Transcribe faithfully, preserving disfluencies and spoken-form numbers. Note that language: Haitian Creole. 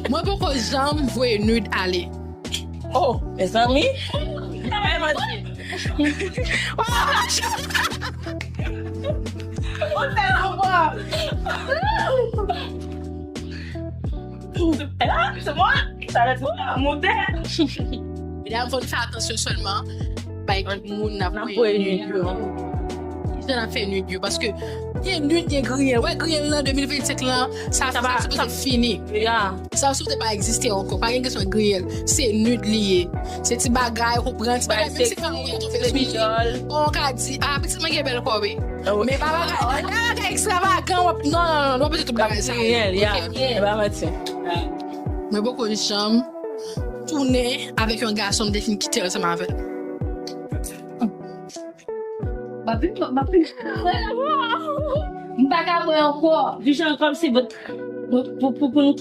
Mwen poko janm voye nude ale. Oh, mezanmi. Sa pa manti. Ou tèlman bon. Ah, se mwen. Sa lè di mwen monte. Medam, fò n fè atansyon sèlman bay moun n ap N ap voye voye nude nude yo. Kijan n ap fè nude yo? Paske gen nude, gen griyèl. Wè griyèl lan de mil vennsenk lan, sa Sa va- sa sa- fini. Ya. Sa sou te pa egziste ankò. Pa gen kesyon griyèl. Se nude li ye. Se ti bagay, ou pran ti bagay. Menm si pa ou yon Se bidol. Bon, ou ka di, ah, pitit mwen gen bèl kò, wi. Oh. Men pa bagay, pa bagay ekstravagan, w ap, non, non, non, w ap mete tout bagay sa. Reyèl, ya. Ok. E pa manti. Mwen poko janm tounen avèk yon gason m te fin kite ansanm avè l. M pa vin, m pa vin. M pa ka wè ankò. Vijan kòm si pou, pou, pou, pou nou